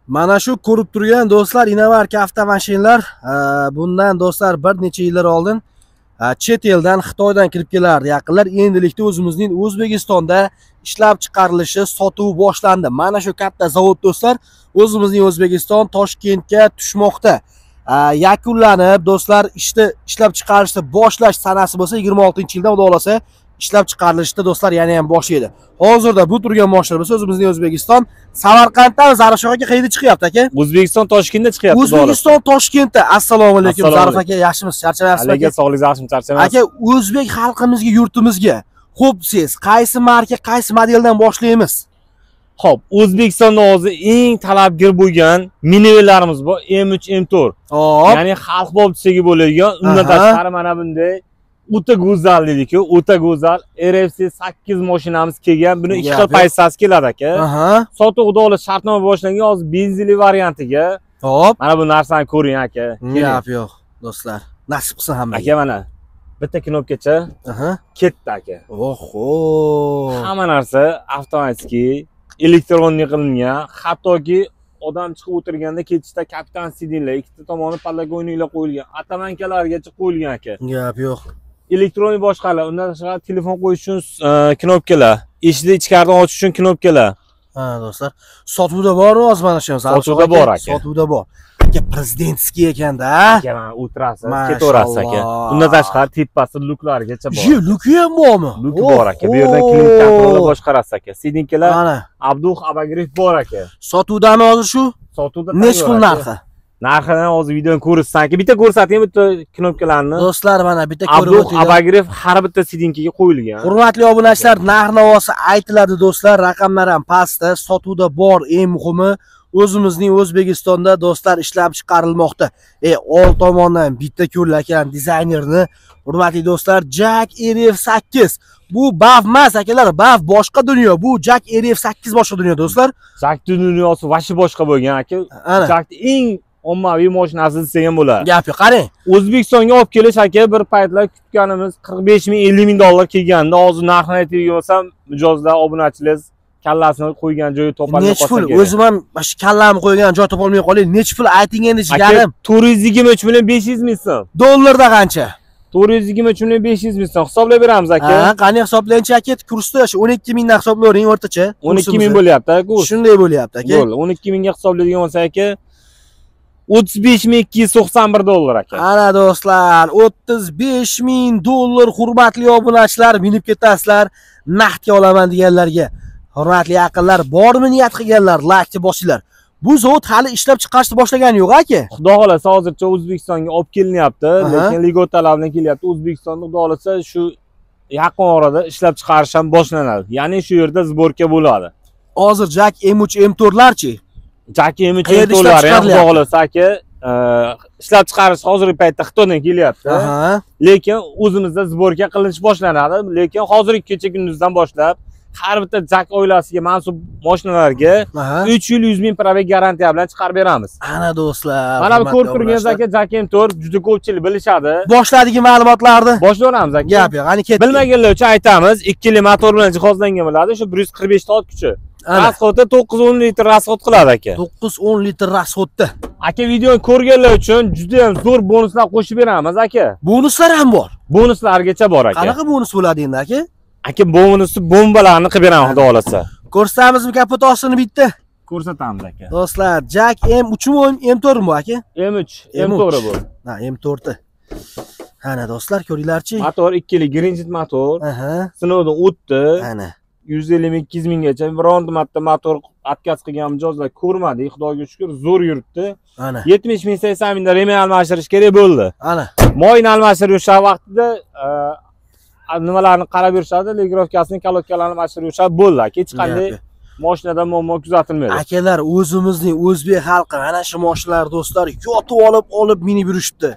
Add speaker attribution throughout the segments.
Speaker 1: Mana shu ko'rib turgan do'stlar inomarka avtomashinalar bundan do'stlar bir necha yillar oldin chet eldan, Xitoydan kirib kelardi yaqinlar. Endilikda o'zimizning O'zbekistonda ishlab chiqarilishi, sotuv boshlandi. Mana shu katta zavod do'stlar o'zimizning O'zbekiston Toshkentga tushmoqda. Yakunlanib do'stlar ishni ishlab chiqarishni boshlash sanasi bo'lsa 26-yildan xudo xolasa ishlab chiqarilishda do'stlar yana ham boshlaydi. Hozirda bu turgan mashina bo'lsa o'zimizning O'zbekiston Samarqanddan Zarafshon aka qayerda chiqyapti aka?
Speaker 2: O'zbekiston Toshkentda chiqyapti.
Speaker 1: O'zbekiston Toshkentda. Assalomu alaykum Zarif aka, yaxshimisiz? Charchamayapsizmi
Speaker 2: aka? Sog'lik yaxshimi, charchamayapsiz.
Speaker 1: Aka, o'zbek xalqimizga, yurtimizga xo'p siz qaysi marka, qaysi modeldan boshlaymiz?
Speaker 2: Xo'p, O'zbekistonda hozir eng talabgir bo'lgan minivanlarimiz bor, M3, M4.
Speaker 1: Hop.
Speaker 2: Ya'ni xalq bobchisiga bo'ladigan, undan tashqari mana bunday o'ta go'zal deydi-ku, o'ta go'zal RFC 8 mashinamiz kelgan. Buni ikki xil paysasi keladi aka. Sotuv xudo xohlasa shartnoma boshlangan, hozir benzinli variantiga.
Speaker 1: Hop.
Speaker 2: Mana bu narsani ko'ring aka.
Speaker 1: Gap yo'q do'stlar. Nasib qilsin hammaga.
Speaker 2: Aka mana bitta knopkacha ketdi aka.
Speaker 1: Oho.
Speaker 2: Hamma narsa avtomatik, elektronli qilingan. Hattoki odam chiqib o'tirganda ketishda kapitan sidinlar, ikkita tomoni podokонникlar qo'yilgan, atamankalargacha qo'yilgan aka.
Speaker 1: Gap yo'q.
Speaker 2: Elektronik boshqalar, undan tashqari telefon qo'yish uchun knopkalar, eshikni ichkaridan ochish uchun knopkalar.
Speaker 1: Ha do'stlar, sotuvda bormi hozir mana shu?
Speaker 2: Sotuvda bor aka.
Speaker 1: Sotuvda bor. Aka prezidentskiy ekanda.
Speaker 2: Aka mana o'tirasiz, ketaverasiz aka. Undan tashqari tepasi luklargacha bor.
Speaker 1: Ye, luki ham bormi?
Speaker 2: Luki bor aka. Bu yerdan klient kontrolda boshqarasiz aka. Sidinkalar, abduh, abagrif bor aka.
Speaker 1: Sotuvdami hozir shu?
Speaker 2: Sotuvda.
Speaker 1: Nech pul narxi?
Speaker 2: Narxini hozir videoni ko'rsatsam aka, bitta ko'rsating bitta knopkalarni.
Speaker 1: Do'stlar, mana bitta ko'rib o'tinglar.
Speaker 2: Abagrif har bitta sidinkaga qo'yilgan.
Speaker 1: Hurmatli obunachilar, narx-navosi aytiladi do'stlar, raqamlar ham pastda, sotuvda bor, eng muhimi o'zimizning O'zbekistonda do'stlar ishlab chiqarilmoqda. Old tomondan bitta ko'rilakan dizaynerni, hurmatli do'stlar, JAC RF8. Bu BAF emas akalar, BAF boshqa dunyo, bu JAC RF8 boshqa dunyo do'stlar.
Speaker 2: JAC dunyosi vashi boshqa bo'lgan aka. JAC eng ommaviy mashinasi desak ham bo'ladi.
Speaker 1: Gap yo'q, qarang.
Speaker 2: O'zbekistonga olib kelish aka bir paytlar kutganimiz 45 ming, 50 ming dollar kelganda, hozir narxini aytadigan bo'lsam, mijozlar, obunachilar kallasini qo'ygan joyi topolmay qolsa
Speaker 1: kerak. Nech pul? O'zim ham shu kallamni qo'ygan joy topolmay qolay. Nech pul ayting endi jigarim?
Speaker 2: 423 million 500 ming so'm.
Speaker 1: Dollarda qancha?
Speaker 2: 423 million 500 ming so'm. Hisoblab beramiz aka.
Speaker 1: Ha, qani hisoblayinchi aka, kursda shu 12 mingdan hisoblayvering o'rtacha.
Speaker 2: 12 ming bo'lyapti aka.
Speaker 1: Shunday bo'lyapti aka.
Speaker 2: Bo'ldi. 12 mingga hisoblaydigan bo'lsak aka 35 291 dollar aka.
Speaker 1: Ana do'stlar, 35 ming dollar hurmatli obunachilar, minib ketasizlar, naqdga olaman deganlarga. Hurmatli yaqinlar, bormi niyat qilganlar, like bosinglar. Bu zavod hali ishlab chiqarishni boshlagani yo'q aka.
Speaker 2: Xudo xolasa hozircha O'zbekistonga olib kelinyapti, lekin ligotalar bilan kelyapti. O'zbekistonda xudo xolasa shu yaqin orada ishlab chiqarish ham boshlanadi. Ya'ni shu yerda sborka bo'ladi.
Speaker 1: Hozir JAC M3 M4larchi?
Speaker 2: JAC M3 M4lar ham xudo xolasa aka, ishlab chiqarish hozirgi paytda Xitoydan kelyapti. Lekin o'zimizda sborka qilinish boshlanadi. Lekin hozirgi kecha kunduzdan boshlab har bitta JAC oilasiga mansub mashinalarga 3 yil 100 ming probeg garantiya bilan chiqarib beramiz.
Speaker 1: Ana do'stlar,
Speaker 2: mana bu ko'rib turganingiz aka JAC M4 juda ko'pchilik bilishadi.
Speaker 1: Boshladigi ma'lumotlarni
Speaker 2: boshlayveramiz aka.
Speaker 1: Gap yo'q, qani ketdik.
Speaker 2: Bilmaganlar uchun aytamiz, 2 yil motor bilan jihozlangan bo'ladi, shu 145 ta ot kuchi. Rasxodda 9-10 litr rasxod qiladi aka.
Speaker 1: 9-10 litr rasxodda.
Speaker 2: Aka videoni ko'rganlar uchun juda ham zo'r bonuslar qo'shib beramiz aka.
Speaker 1: Bonuslar ham bor.
Speaker 2: Bonuslargacha bor aka.
Speaker 1: Qanaqa bonus bo'ladi endi aka?
Speaker 2: Aka bonusi bombalarni qilib beraman xudo xolasa.
Speaker 1: Ko'rsatamizmi kapot ostini bitta?
Speaker 2: Ko'rsatamiz aka.
Speaker 1: Do'stlar, JAC M3 mi M4 mi bu aka?
Speaker 2: M3, M4 bu.
Speaker 1: Ha, M4. Ana do'stlar, ko'ringlarchi.
Speaker 2: Motor 2lik Greenjet motor. Sinovdan o'tdi.
Speaker 1: Ana
Speaker 2: 150 ming, 200 minggacha bironta marta motor отказ qilgan mijozlar ko'rmadik, xudoga shukr, zo'r yuribdi.
Speaker 1: Ana
Speaker 2: 70 ming, 80 mingda remen almashtirish kerak bo'ldi.
Speaker 1: Ana
Speaker 2: moyni almashtirish o'sha vaqtida nimalarni qarab yurishadi, legirovkasini, kolodkalarni almashtirib yurishadi, bo'ldi aka. Hech qanday mashinada muammo kuzatilmaydi.
Speaker 1: Akalar, o'zimizning o'zbek xalqi mana shu mashinalar do'stlar yotib olib minib yurishibdi.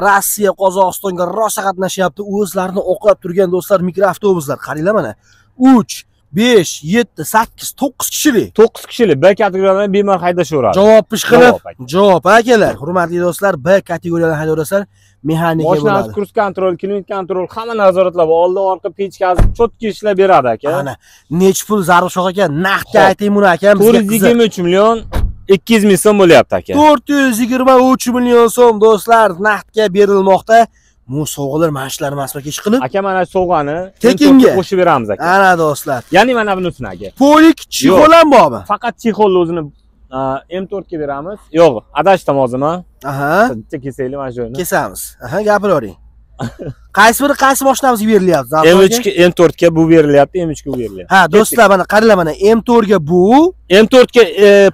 Speaker 1: Rossiya, Qozog'istonga rosa qatnashyapti. O'zlarini oqlab turgan do'stlar mikroavtobuslar. Qaranglar mana. 3 5 7 8 9 kishilik.
Speaker 2: 9 kishilik B kategoriyadan bemalol haydashaveradi.
Speaker 1: Javob pishqirib, javob akalar. Hurmatli do'stlar, B kategoriyadan haydayverasizlar, mexanika bo'ladi.
Speaker 2: Mashinamiz kurs kontrol, kilometr kontrol, hamma nazoratlar bor. Oldi, orqa pechkasi chotki ishlab beradi aka.
Speaker 1: Ana, nech pul Zarif aka, naqdga ayting buni akam
Speaker 2: bizga. 423 million 200 ming so'm bo'lyapti aka.
Speaker 1: 423 million so'm do'stlar naqdga berilmoqda. Bu sovg'alar mana shular emasmi ish qilib?
Speaker 2: Aka mana sovg'ani
Speaker 1: tekinga
Speaker 2: qo'shib beramiz aka.
Speaker 1: Ana do'stlar.
Speaker 2: Ya'ni mana bunisini aka.
Speaker 1: Polik chexol ham bormi?
Speaker 2: Faqat chexolni o'zini M4 ga beramiz. Yo'q, adashdim hozir.
Speaker 1: Aha.
Speaker 2: Bitta kesaylik mana shuni.
Speaker 1: Kesamiz. Aha, gapiravering. Qaysi biri qaysi mashinamizga berilyapti?
Speaker 2: M3 ga M4 ga bu berilyapti, M3 ga bu berilyapti.
Speaker 1: Ha, do'stlar mana qaranglar mana M4 ga bu,
Speaker 2: M4 ga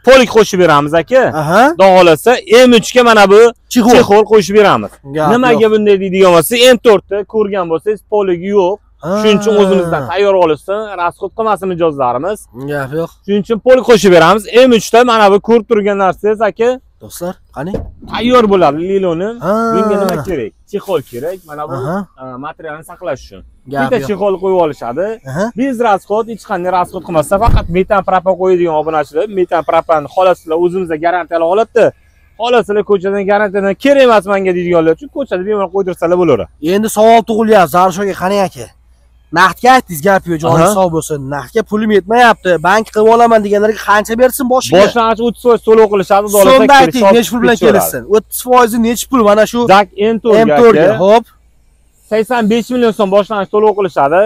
Speaker 2: polik qo'shib beramiz aka.
Speaker 1: Aha.
Speaker 2: Xudo xolasa M3 ga mana bu chexol qo'shib beramiz. Nimaga bunday deydigan bo'lsa, M4 ni ko'rgan bo'lsangiz poligi yo'q. Shuning uchun o'zimizdan tayyor olishsin, rasxod qilmasin mijozlarimiz.
Speaker 1: Gap yo'q.
Speaker 2: Shuning uchun polik qo'shib beramiz. M3 da mana bu ko'rib turgan narsangiz aka.
Speaker 1: Do'stlar, qani?
Speaker 2: Tayyor bo'ladi liloni. Bunga nima kerak? Chexol kerak. Mana bu materialni saqlash uchun. Bitta chexol qo'yib olishadi. Biz rasxod, hech qanday rasxod qilmasdan faqat metan propan qo'yadigan obunachilar, metan propan xolasizlar o'zimizda garantiyali holatda. Xolasizlar ko'chadan garantiyadan kerak emas menga deydiganlar uchun ko'chada bemalol qo'ydirsalar bo'laveradi.
Speaker 1: Endi savol tug'ilyapti, Zarrush aka, qani aka? Naqdga aytdingiz, gap yo'q, joningiz sog' bo'lsin. Naqdga pulim yetmayapti, bank qilib olaman deganlarga qancha bersin boshiga?
Speaker 2: Boshlang'ich 30% to'lov qilishadi, xudo
Speaker 1: xohlasa. Ayting, necha pul bilan kelishsin? 30% necha pul? Mana shu
Speaker 2: Zak M4 ga.
Speaker 1: Xo'p.
Speaker 2: 85 million so'm boshlang'ich to'lov qilishadi.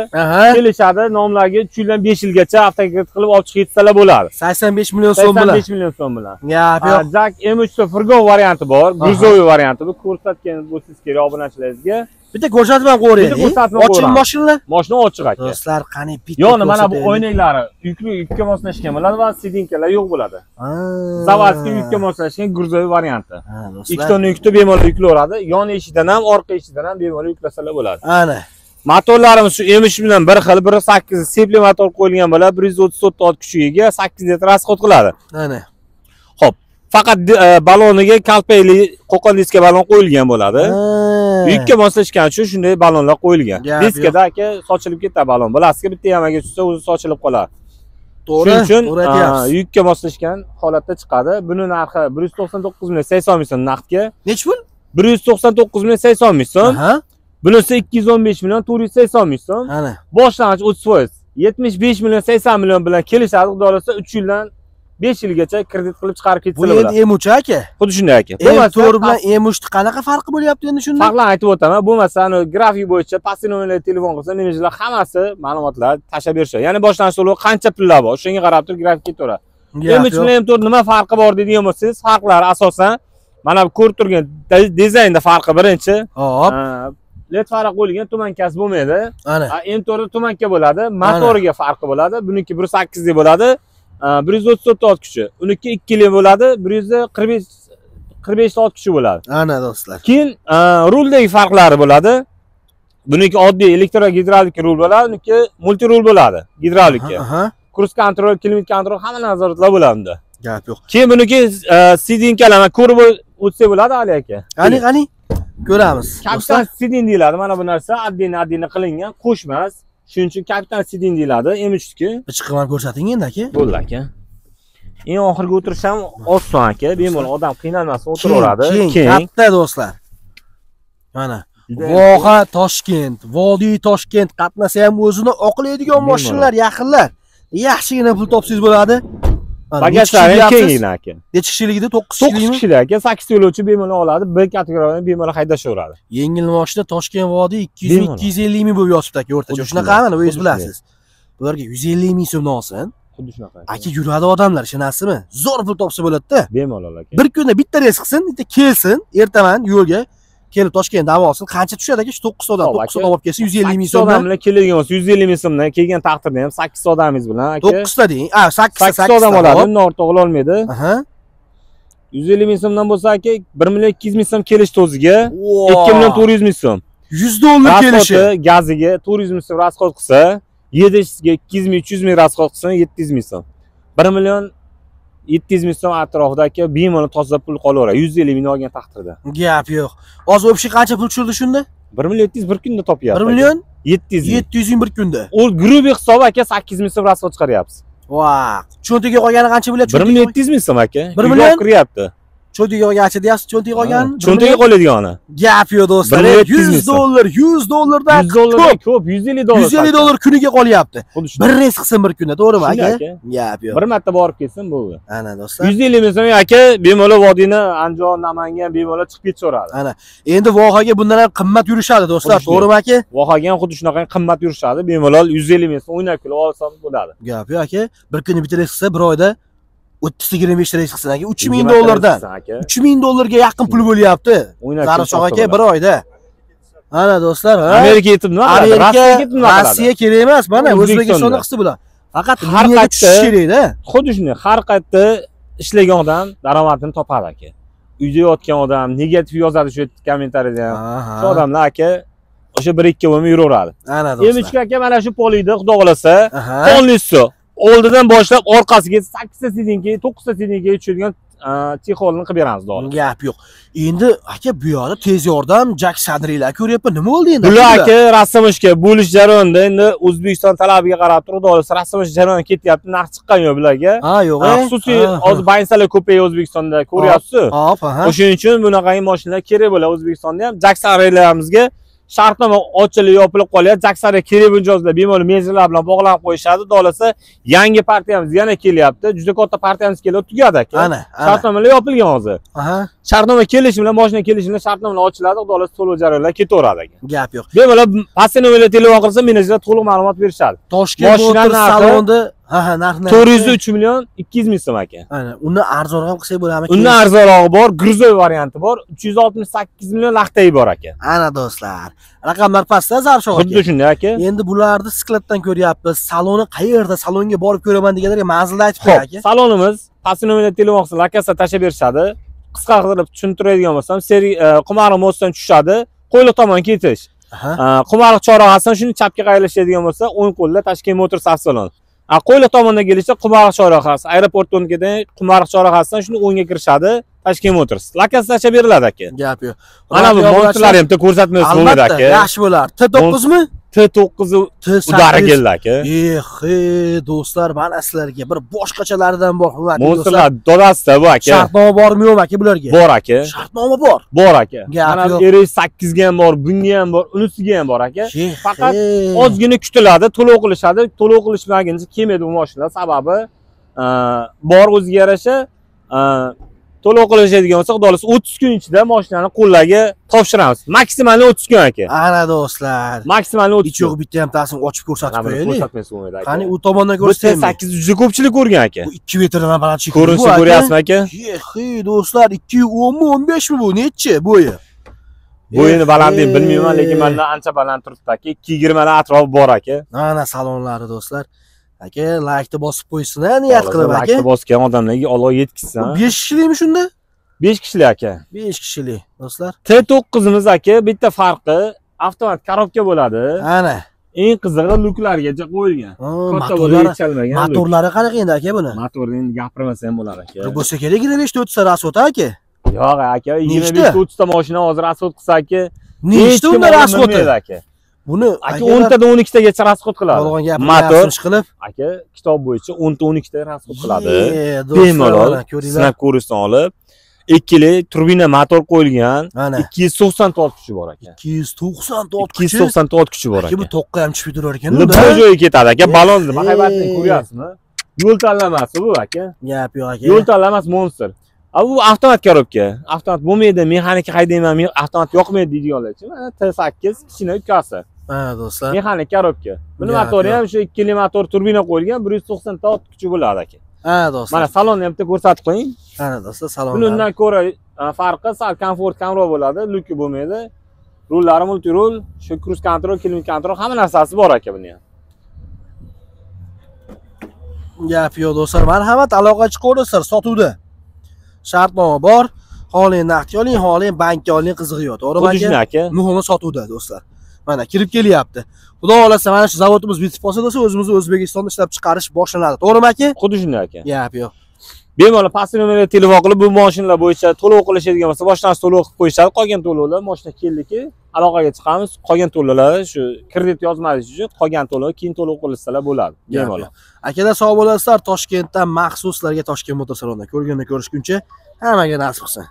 Speaker 2: Kelishadi, nomlarga 3 yildan 5 yilgacha avtokredit qilib olib chiqib ketsalar bo'ladi.
Speaker 1: 85 million so'm bilan.
Speaker 2: 85 million so'm bilan.
Speaker 1: Gap yo'q.
Speaker 2: Zak M3 da furgon varianti bor, грузовой varianti. Bu ko'rsatgan bo'lsangiz kerak obunachilaringizga.
Speaker 1: Bitta ko'rsatib ham qo'ying. Ochiq mashinalar?
Speaker 2: Mashina ochiq aka.
Speaker 1: Do'stlar, qani bitta.
Speaker 2: Yo'q, mana bu oynaklari yukka moslashgan bo'ladi va sidinkalar yo'q bo'ladi. Zavodskiy yukka moslashgan грузовой varianti. 2 tonna yukni bemalol yuklaveradi. Yon eshigidan ham, orqa eshigidan ham bemalol yuklasalar bo'ladi.
Speaker 1: Ana.
Speaker 2: Motorlarimiz shu M3 bilan bir xil, 1.8 sepli motor qo'yilgan bo'ladi, 134 ot kuchiga ega, 8 litr rasxod qiladi.
Speaker 1: Ana.
Speaker 2: Xo'p, faqat baloniga kalpakli qo'qon diska balon qo'yilgan bo'ladi. Yukka moslashgan uchun shunday balonlar qo'yilgan. Diskada aka sochilib ketadi balon. Bilasizki, bitta yamaga tushsa o'zi sochilib qoladi.
Speaker 1: To'g'ri, to'g'ri aytyapsiz.
Speaker 2: Yukka moslashgan holatda chiqadi. Buni narxi 199 million 80 ming so'm naqdga.
Speaker 1: Necha pul?
Speaker 2: 199 million 80 ming so'm. Bunisi 215 million 480 ming so'm.
Speaker 1: Ana.
Speaker 2: Boshlang'ich 30%, 75 million 80 million bilan kelishadi. Xudo xolasa 3 yildan 5 yilgacha kredit qilib chiqarib ketsalar bo'ladi.
Speaker 1: Bu endi M3 aka.
Speaker 2: Xuddi shunday aka.
Speaker 1: M4 bilan M3 ni qanaqa farqi bo'lyapti endi shunda?
Speaker 2: Farqlarni aytib o'taman. Bo'lmasa, ana grafik bo'yicha pastki nomerlarga telefon qilsa, menejerlar hammasi ma'lumotlar tashlab berishadi. Ya'ni boshlang'ich to'lov qancha pullar bor, o'shanga qarab turib grafik ketaveradi. M3 bilan M4 nima farqi bor deydigan bo'lsangiz, farqlari asosan mana bu ko'rib turgan dizaynda farqi birinchi.
Speaker 1: Hop.
Speaker 2: LED fara qo'yilgan tumankasi bo'lmaydi.
Speaker 1: Ana.
Speaker 2: M4 da tumanka bo'ladi, motoriga farqi bo'ladi. Buniki 1.8 lik bo'ladi. 134 ot kuchi. Uniki 2 lik bo'ladi, 145 ot kuchi bo'ladi.
Speaker 1: Ana do'stlar.
Speaker 2: Keyin ruldagi farqlari bo'ladi. Buniki oddiy elektro-gidravlik rul bo'ladi, uniki multi rul bo'ladi, gidravlikka. Kurs kontrol, kilometr kontrol hamma nazoratlar bo'ladi unda.
Speaker 1: Gap yo'q.
Speaker 2: Keyin buniki sidinkalar ko'rib o'tsak bo'ladi Ali aka.
Speaker 1: Qani, qani? Ko'ramiz.
Speaker 2: Kapitan sidin deyiladi. Mana bu narsa addi qilingan, qo'shmas. Shuning uchun kapitan sidin deyiladi M3niki.
Speaker 1: Chiqib ham ko'rsating endi aka.
Speaker 2: Bo'ldi aka. Eng oxirgi o'tirish ham oson aka, bemalol odam qiynalmasdan o'tiraveradi.
Speaker 1: Keng, katta do'stlar. Mana Voha Toshkent, Vodiy Toshkent qatnasa ham o'zini oqlaydigan mashinalar yaqinlar. Yaxshigina pul topsangiz bo'ladi.
Speaker 2: Bagajlari kengina aka.
Speaker 1: Necha kishiligida? 9 kishilikmi?
Speaker 2: 9 kishilik aka, 8 yo'lovchi bemalol oladi, B kategoriyani bemalol haydashaveradi.
Speaker 1: Yengil mashina Toshkent Vodiy 200 ming, 250 ming bo'lib yotibdi aka o'rtacha. Shunaqami? O'zingiz bilasiz. Bularga 150 ming so'mdan olsin.
Speaker 2: Xuddi shunaqa.
Speaker 1: Aka yuradi odamlar, ishonasizmi? Zo'r pul topsa bo'ladi-da.
Speaker 2: Bemalol aka.
Speaker 1: Bir kunda bitta reys qilsin, bitta kelsin, ertaman yo'lga kelib Toshkent dam olsin, qancha tushadi aka? Shu 9 odam, 9 odam olib kelsa 150 ming so'mdan.
Speaker 2: Odam bilan keladigan bo'lsa 150 ming so'mdan kelgan taqdirda ham 8 odamingiz bilan aka.
Speaker 1: 9 ta deng. A, 8
Speaker 2: odam oladi, undan ortiq ola olmaydi.
Speaker 1: Aha.
Speaker 2: 150 ming so'mdan bo'lsa aka 1 million 200 ming so'm kelishdi o'ziga, 2 million 400 ming so'm.
Speaker 1: 100 dollar kelishi.
Speaker 2: Gaziga 400 ming so'm rasxod qilsa, yedishga 200 ming, 300 ming rasxod qilsa 700 ming so'm. 1 million 700 ming so'm atrofida aka bemalol toza pul qolaveradi 150 ming olgan taqdirda.
Speaker 1: Gap yo'q. Hozir общий qancha pul tushirdi shunda?
Speaker 2: 1 million 700 bir kunda topyapti.
Speaker 1: 1 million
Speaker 2: 700 ming.
Speaker 1: 700 ming bir kunda.
Speaker 2: U грубый hisob aka 8 ming so'm rasxod chiqaryapsiz.
Speaker 1: Voh, cho'ntaga qolgani qancha bo'lyapti?
Speaker 2: 1 million 700 ming so'm aka.
Speaker 1: 1 million
Speaker 2: kiryapti.
Speaker 1: Cho'ntagiga olganchi deyapsiz, cho'ntagiga olgan.
Speaker 2: Cho'ntagiga qoladigani.
Speaker 1: Gap yo'q do'stlar. $100, $100 dan
Speaker 2: ko'p, $150.
Speaker 1: $150 kuniga qolyapti. Bir reys qilsin bir kunda, to'g'rimi aka? Gap yo'q.
Speaker 2: Bir marta borib kelsin bo'ldi.
Speaker 1: Ana do'stlar.
Speaker 2: 150 ming so'm aka, bemalol vodiyni Andijon, Namangan bemalol chiqib ketaveradi.
Speaker 1: Ana. Endi vohaga bundan ham qimmat yurishadi do'stlar, to'g'rimi aka?
Speaker 2: Vohaga ham xuddi shunaqa qimmat yurishadi. Bemalol 150 ming so'm o'ynab kelib olsam bo'ladi.
Speaker 1: Gap yo'q aka. Bir kuni bitta reys qilsa, bir oyda 30-25 reys qilsin aka, $3000 dan. $3000 ga yaqin pul bo'lyapti. Zarafshon aka bir oyda. Ana do'stlar, ha?
Speaker 2: Amerika yetib nima qiladi? Rossiyaga yetib nima qiladi?
Speaker 1: Rossiya kerak emas, mana O'zbekistonda qilsa bo'ladi. Faqat har qayerda tushish kerak-da.
Speaker 2: Xuddi shunday, har qayerda ishlagan odam daromadini topadi aka. Uyda yotgan odam negativ yozadi shu kommentariyada ham. Shu odamlar aka o'sha 1-2 bo'lmay yuraveradi.
Speaker 1: Ana do'stlar.
Speaker 2: M3 aka mana shu poliyda xudo xolasa, polnisi oldidan boshlab orqasiga 8 ta sidinka, 9 ta sidinka tushadigan chexolni qilib beramiz doim.
Speaker 1: Gap yo'q. Endi aka bu yoqda tez yordam Jak Sadrilar ko'ryapman. Nima bo'ldi endi?
Speaker 2: Bular aka rasmishga bo'lish jarayonida endi O'zbekiston talabiga qarab turib, xudo xolasa rasmish jarayoni ketyapti, narx chiqqan yo'q bularga.
Speaker 1: Ha, yo'q.
Speaker 2: Xususiy hozir bayinsalar ko'paydi O'zbekistonda, ko'ryapsiz.
Speaker 1: Hop, aha.
Speaker 2: O'shuning uchun bunaqangi mashinalar kerak bo'ladi O'zbekistonda ham. Jak Sadrilarimizga shartnoma ochilib yopilib qolyapti. Jak Sadri kerak mijozlar bemalol menejerlar bilan bog'lanib qo'yishadi. Xudo yangi partiyamiz yana kelyapti. Juda katta partiyamiz kelib tugadi aka.
Speaker 1: Ana, ana.
Speaker 2: Shartnomalar yopilgan hozir.
Speaker 1: Aha.
Speaker 2: Shartnoma kelishi bilan, mashina kelishi bilan shartnomalar ochiladi. Xudo to'lov jarayonlar ketaveradi aka.
Speaker 1: Gap yo'q.
Speaker 2: Bemalol pastki nomerga telefon qilsa, menejerlar to'liq ma'lumot berishadi.
Speaker 1: Toshkent Motor salonida, ha, narxi
Speaker 2: 403 million 200 ming so'm aka.
Speaker 1: Ana, uni arzonroq ham qilsak bo'ladimi?
Speaker 2: Undan arzonrog'i bor, gruzoy varianti bor, 368 million laxtayi bor aka.
Speaker 1: Ana do'stlar, raqamlar pastda Zarafshon aka.
Speaker 2: Xuddi shunday aka.
Speaker 1: Endi bularni skladdan ko'ryapmiz. Saloni qayerda? Salonga borib ko'raman deganlarga manzilni aytib qo'y aka.
Speaker 2: Salonimiz pastki nomerga telefon qilsa, lakasa tashlab berishadi. Qisqa qilib tushuntiradigan bo'lsam, Qumariq mostdan tushadi, Qo'yliq tomon ketish. Qumariq chorrahasidan shuni chapga qayrilishadigan bo'lsa, o'ng qo'lda Toshkent Motor saloni. Qo'yliq tomondan kelishsa, Qumariq chorrahasi, aeroport o'rnidan Qumariq chorrahasidan shuni o'ngga kirishadi, Toshkent Motors. Lakasi tashlab beriladi aka.
Speaker 1: Gap yo'q.
Speaker 2: Mana bu monstrlar ham ko'rsatmaysiz bo'lmaydi aka.
Speaker 1: Yaxshi bo'lar. T9 mi?
Speaker 2: T9 udari keldi aka.
Speaker 1: Do'stlar, mana sizlarga bir boshqachalaridan bor, hurmatli do'stlar.
Speaker 2: Monstrlar dodasida bu aka.
Speaker 1: Shartnoma bormi yo'qmi aka bularga?
Speaker 2: Bor aka.
Speaker 1: Shartnoma bor.
Speaker 2: Bor aka. Mana RS8 ga ham bor, bunga ham bor, unisiga ham bor aka. Faqat ozgina kutiladi, to'lov qilishadi. To'lov qilishmaguncha kelmaydi bu mashinalar. Sababi bor o'ziga yarasha to'lov qilishadigan bo'lsa, xudo xolasa 30 kun ichida mashinani qo'llarga topshiramiz. Maksimalni 30 kun aka.
Speaker 1: Ana do'stlar.
Speaker 2: Maksimalni 30
Speaker 1: kun. Yo'q, bitta ham tasini ochib ko'rsatib qo'yaylik.
Speaker 2: Ko'rsatmaysiz bo'lmaydi aka.
Speaker 1: Qani u tomondan ko'rsataymi?
Speaker 2: Bu T8 juda ko'pchilik ko'rgan aka.
Speaker 1: Bu 2 metrdan baland shekilli.
Speaker 2: Ko'rinishni ko'ryapsizmi aka?
Speaker 1: Yexi do'stlar, 210 mi 15 mi bu? Nechi bo'yi?
Speaker 2: Bo'yini balandligini bilmayman, lekin mendan ancha baland turibdi aka. 220 lar atrofi bor aka.
Speaker 1: Ana salonlari do'stlar. Aka, like-ni bosib qo'ysin, niyat qilib aka.
Speaker 2: Like-ni bosgan odamlarga Alloh yetkazsin.
Speaker 1: 5 kishilikmi shunda?
Speaker 2: 5 kishilik aka.
Speaker 1: 5 kishilik do'stlar.
Speaker 2: T9'imiz aka, bitta farqi avtomat korobka bo'ladi.
Speaker 1: Ana.
Speaker 2: Eng qizig'i luklargacha qo'yilgan. Katta bo'lib yechalmagan.
Speaker 1: Motorlari qanaqa endi aka buni?
Speaker 2: Motorni endi gapirmasa ham bo'lar aka.
Speaker 1: Bo'lsa kerak 25-30 ta rasxod aka.
Speaker 2: Yo'q aka, 25-30 ta mashina hozir rasxod qilsa aka,
Speaker 1: nechta unda rasxodi
Speaker 2: aka?
Speaker 1: Buni
Speaker 2: aka 10 tadan 12 tagacha rasxod qiladi.
Speaker 1: Motor qilib
Speaker 2: aka kitob bo'yicha 10 ta 12 ta rasxod qiladi. Bemalol sinab ko'rishdan olib, ikkili turbina motor qo'yilgan, 290 ta ot kuchi bor aka.
Speaker 1: 290 ta ot kuchi.
Speaker 2: 290 ta ot kuchi bor aka.
Speaker 1: Bu toqqa ham tushib turar ekan.
Speaker 2: Bu joyga ketadi aka, balonni haybatini ko'ryapsizmi? Yo'l tanlamasi bu aka.
Speaker 1: Gap yo'q aka.
Speaker 2: Yo'l tanlamas monster. Bu avtomat korobka. Avtomat bo'lmaydi, mexanika haydayman, avtomat yoqmaydi deydiganlar-chi. Mana T8 kichkina ukasi.
Speaker 1: Ha do'stlar.
Speaker 2: Mexanik korobka. Buni motori ham shu 2 motor turbina qo'yilgan, 190 ta ot kuchi bo'ladi aka.
Speaker 1: Ha do'stlar.
Speaker 2: Mana salonni ham bitta ko'rsatib qo'ying.
Speaker 1: Ana do'stlar, salon.
Speaker 2: Buni undan ko'ra farqi sal komfort kamroq bo'ladi, luki bo'lmaydi. Rullari multirul, shu cruise control, klimat control hamma narsasi bor aka buni ham.
Speaker 1: Gap yo'q do'stlar. Marhamat, aloqa chiqaverasizlar, sotuvda. Shartnoma bor. Xohlang naqdga oling, xohlang bankka oling, qizig'i yo'q. To'g'rimi
Speaker 2: aka?
Speaker 1: Muhimi sotuvda do'stlar. Mana kirib kelyapti. Xudo xolasa mana shu zavodimiz bitib qolsa do'stlar, o'zimizni O'zbekistonda ishlab chiqarish boshlanadi. To'g'rimi aka?
Speaker 2: Xuddi shunday aka.
Speaker 1: Gap yo'q.
Speaker 2: Bemalol pastki nomerga telefon qilib bu mashinalar bo'yicha to'lov qilishadigan bo'lsa, boshdan to'lov qilib qo'yishadi. Qolgan to'lovlar mashina keldiki, aloqaga chiqamiz. Qolgan to'lovlar shu kredit yozmalish uchun qolgan to'lov keyin to'lov qilsalar bo'ladi. Bemalol.
Speaker 1: Akalar sog' bo'lasizlar. Toshkentdan maxsus sizlarga Toshkent Motor salonida ko'rganda ko'rishguncha hammaga nasib qilsin.